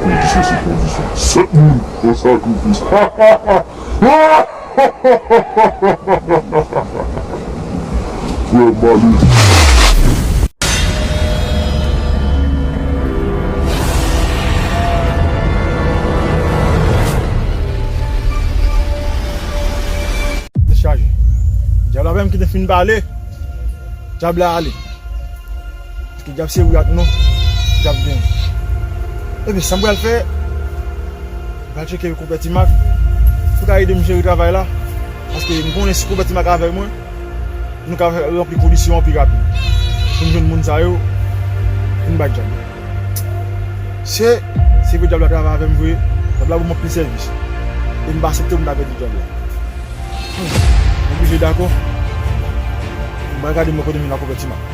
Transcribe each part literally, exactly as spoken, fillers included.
Ki se sipozisyon sèt moun an sakrifis. Frè Mali. Dechaje. Dyab la menm ki te fin pale. Dyab la ale. Paske dyab se wi ak non. Dyab genyen. Ebyen, sa m pral fè, m pral tcheke Konpè Ti Mak pou ka ede m jere travay la. Paske m konnen si Konpè Ti Mak avèk mwen, nou ka ranpli kondisyon an pi rapid. Pou n jwenn moun sa yo, pou n bay dyab la. Se, se pou dyab la travay avè m vre, dyab la ban m anpil sèvis. E m pa aksepte pou m ta pèdi dyab la. M oblije dakò. M pral gade mwen kote m vin ak Konpè Ti Mak.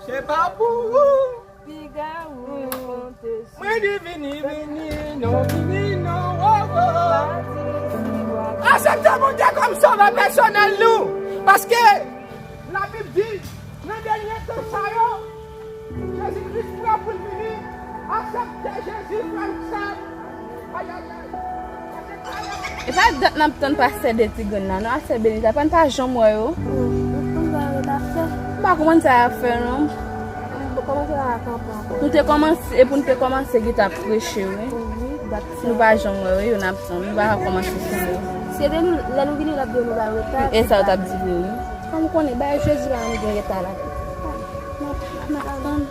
Se pa pou ou. Piga ou konte sou. Mwen di vini, vini, non, vini, non, oh, oh. Aksepte Bondye kòm sovè pèsonèl nou. Paske Labib di, nan dènye tan sa yo, Jezi Kris prè pou l vini. Aksepte Jezi, frè m, sè m. Ayayay. E pa dat n ap tann pastè de ti grenn la, non, pastè Benita, pa n pa janm wè yo. M pa konprann sa y ap fè, non. Nou te kòmanse, e pou n te kòmanse, gen tan ap preche, wi. Nou pa janm wè yo, n ap tann. Nou pa ka kòmanse san yo. Se de nou, lè nou vini, l ap di yo nou bay reta. E sa yo t ap di vre, wi. Kòm ou konnen, bay Jezi la, nou gen reta la. N ap, n ap tann.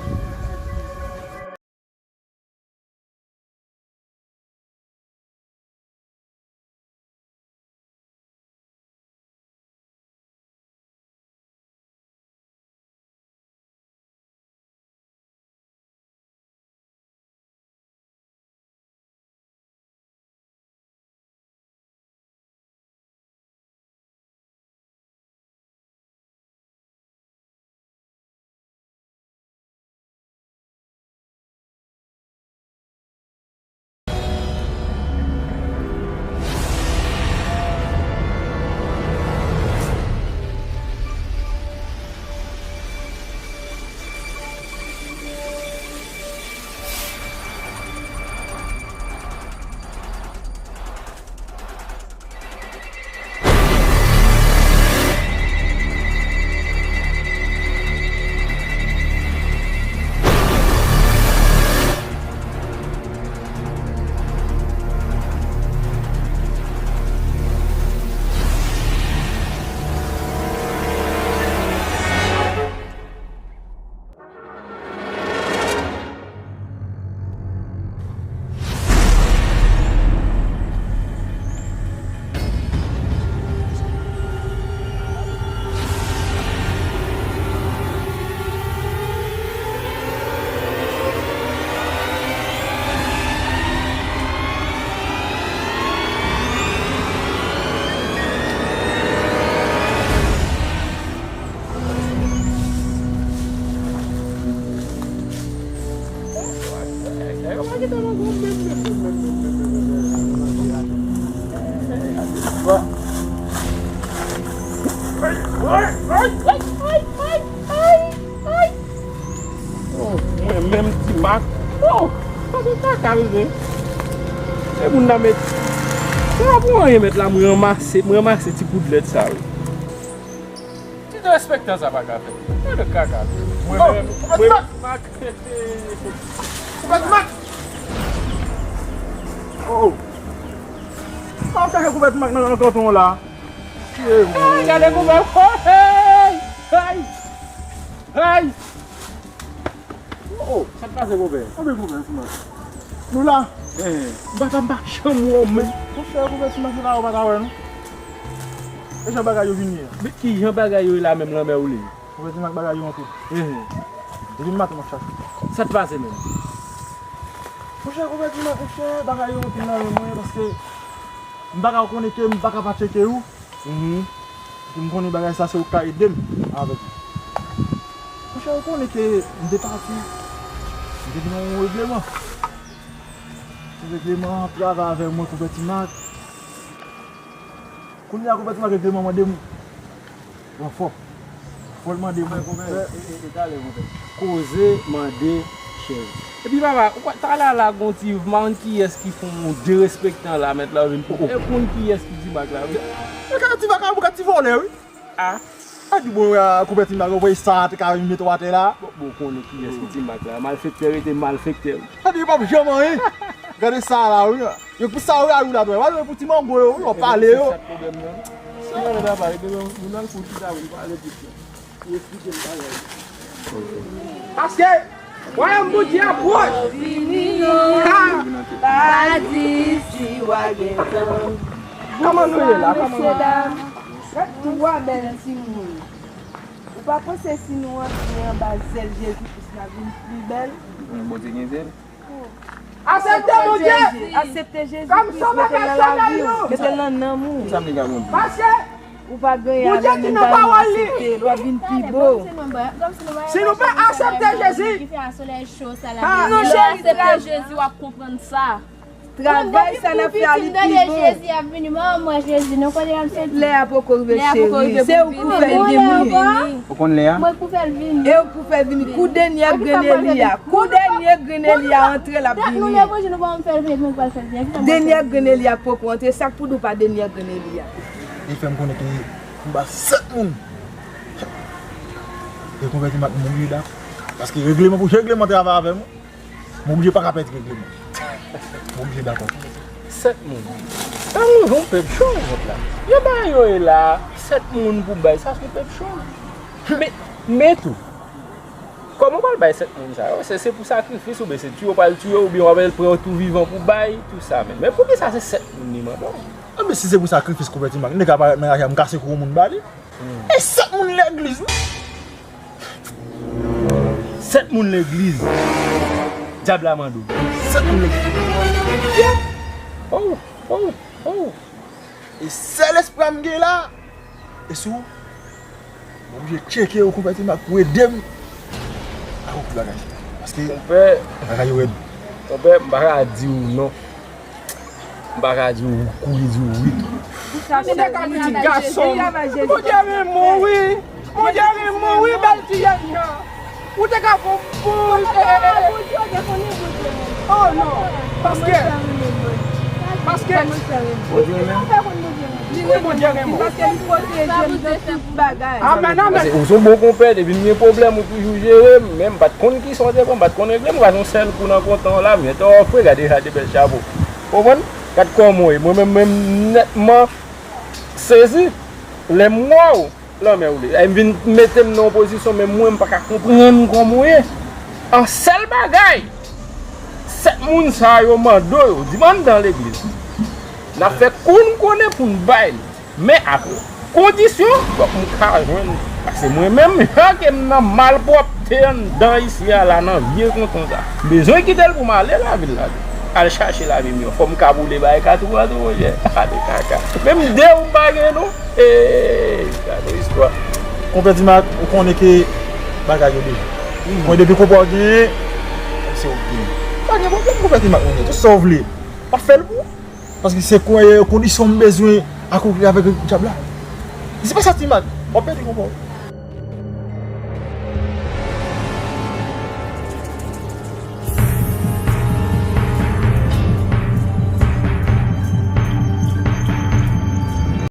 Oh, mwen menm Ti Mak. Oh, sa se kaka, mesye. E moun nan met. Se pa pou anyen, met la, mwen ranmase, mwen ranmase ti poudlèt sa, wi. Ti derespektan sa pa ka fèt. Gade kaka. Mwen menm, mwen menm Ti Mak. Ti Mak. Oh. Sa w chache kouvèti Mak nan, nan kanton la? Hey, gade kouvèti. Oh, hey! Hey! Hey! Oh, sa k pase, konpè? Anben, kouvèti Mak. Nou la. Eh, m pa, m pa janm wè w, men. Monchè, kouvèti Mak, se la ou pa ka wè, non. E jan bagay yo vin ye a? Men ki jan bagay yo ye la menm, lanmè ou le? Kouvèti Mak, bagay yo anpil. Eh. Depi maten m ap chache. Sa k pase, menm? Monchè, kouvèti Mak, monchè, bagay yo anpil nan men mwen, paske m pa ka konnen ke m pa ka pa tcheke ou. Mhm. Epi m konnen bagay sa se ou k ka ede m avèk li. Monchè, ou konnen ke m te pati, m te vin yon regleman. Ti regleman ap travay avè mwen, kouvèti Mak. Kounye a konpè ti Mak regle manman de mou. Ranfò. Fò l mande mwen konpè. E, e, e, talè konpè. Koze mande chèz. Epi papa, ou pa, talè a la gon ti, m pa konn kiyès ki fè yon derespektan la, mèt la vin poko konn kiyès ki ti Mak la, wi. Mwen ka ti vakabon, ka ti vòlè, wi. A. A di bon, a, konpè ti Mak, ou voye sa, te ka vin mete w atè la. Bon, bon, ou konnen kiyès ki ti Mak la. Malfektè rete malfektè, wi. A di, yo p ap janm anyen. Gade sa la, wi. Yo pou sa yo rayi w la, dwè. Wale pou ti mango yo, wi, w ap pale yo. Se sa k pwoblèm nan. Si w ale nan pale, gen yon moun al pou chita, pou l pale plis. Pou eksplike l bagay. Paske, wayòm Bondye a pwòch. Vini non, pa di si w a gen tan. Kòman nou ye la? Kòman nou ye? Mesye dam, gad twa bèl timoun. Ou pa panse si nou antre anba zèl Jezi Kris, n a vin pi bèl? Bondye gen zèl. Aksepte Bondye. Aksepte Jezi Kris, mete l nan lavi w, mete l nan nanm ou. Kisa m li ka konn? Paske ou pa genyen avè l, menm pa menm aksepte l, w ap vin pi bo. Si nou pa aksepte Jezi, ki fè a solèy cho sa la, nou cheri aksepte Jezi, w ap konprann sa. Travay sa n ap fè a li pi bon. Jezi ap vini, mwen, mwen, Jezi, nou konnen l ap soti. Lè a poko rive, cheri. Se ou k pou fè l vini. Ou konn lè a? Mwen k pou fè l vini. E ou k pou fè l vini. Kou dènyè grenn Eli a. Kou dènyè grenn Eli a antre, l ap vini. Nou leve jou, nou pa fè l vini, mwen pral fè l vini. Dènyè grenn Eli a poko antre. Sa k pou di w pa dènyè grenn Eli a? Li fè m konnen ke m ba sèt moun. E konvèti m ak moun li dakò. Paske regleman pou regleman travay avè m. M oblije pa ka pèdi regleman. M oblije dakò. Sèt moun. Sa nou yon pèp cho, zòt la. Yo ba yo e la, sèt moun pou bay, sa se pèp cho. Men, men tou, kòman w pral bay sèt moun sa yo? Se, se pou sakrifis oubyen se tiye w pral tiye oubyen w ap pran yo tou vivan pou bay, tou sa menm. Men poukisa se sèt moun li mande w? Anben si se pou sakrifis konvèti m ak, nèg la parèt nan rache a, m kase kou yon moun ba li. E sèt moun legliz, wi. Sèt moun legliz. Dyab la mande w. Sèt moun legliz. Oh, oh, oh. E sèl espwa m gen la, e sou, m oblije tcheke yo konvèti m ak pou ede m. Ak yon bagay. Paske konpè, bagay yo rèd. Konpè, m pa ka di w non. M pa ka di w kouri di w wi tou. Ou te ka fè yon pitit gason. Bondye renmen w wi. Bondye renmen w wi, bèl ti jèn jan. Ou te ka fè yon bon. Oh non. Paske, paske Bondye renmen w. Wi, Bondye renmen w. Paske li pwoteje m nan tout bagay. Amèn, amèn. Paske ou se yon bon konpè, depi m gen pwoblèm, ou toujou jere m. Men m pa t konn kisa w te pran, m pa t konn regle m, ou ka fè yon sèl kou nan kontan w la, men tò fre, gade sa de bèl chapo. Konprann? Gad kòman w ye. Mwen menm, menm nètman sezi lè m wè w, lanmè w le. Ay, m vin mete m nan yon pozisyon, men mwen, m pa ka konprann kòman w ye. An sèl bagay, sèt moun sa yo mande w, yo di m anndan legliz. N ap fè kou n konnen pou n bay li. Men ak kondisyon, fòk m ka jwenn. Paske mwen menm, jan ke m nan malpwòpte anndan isi a la, nan vye kontan sa, m bezwen kite l pou m ale lavil la. Al chache lavi miyò. Fò m kaboule bay katouwazou, monchè. Gade kaka. Menm de ou m pa gen non. Eey, gade istwa. Konpè Dimak, ou konnen ke bagay yo deja. Mwen depi konpè w genyen, se ou k genyen. Pa gen pwoblèm, konpè Dimak, monchè. Tout sa w vle. Pa fè l pou ou. Paske se kondisyon m bezwen akoupli avèk dyab la. Si se pa sa, Ti Mak, w ap pèdi konpè w.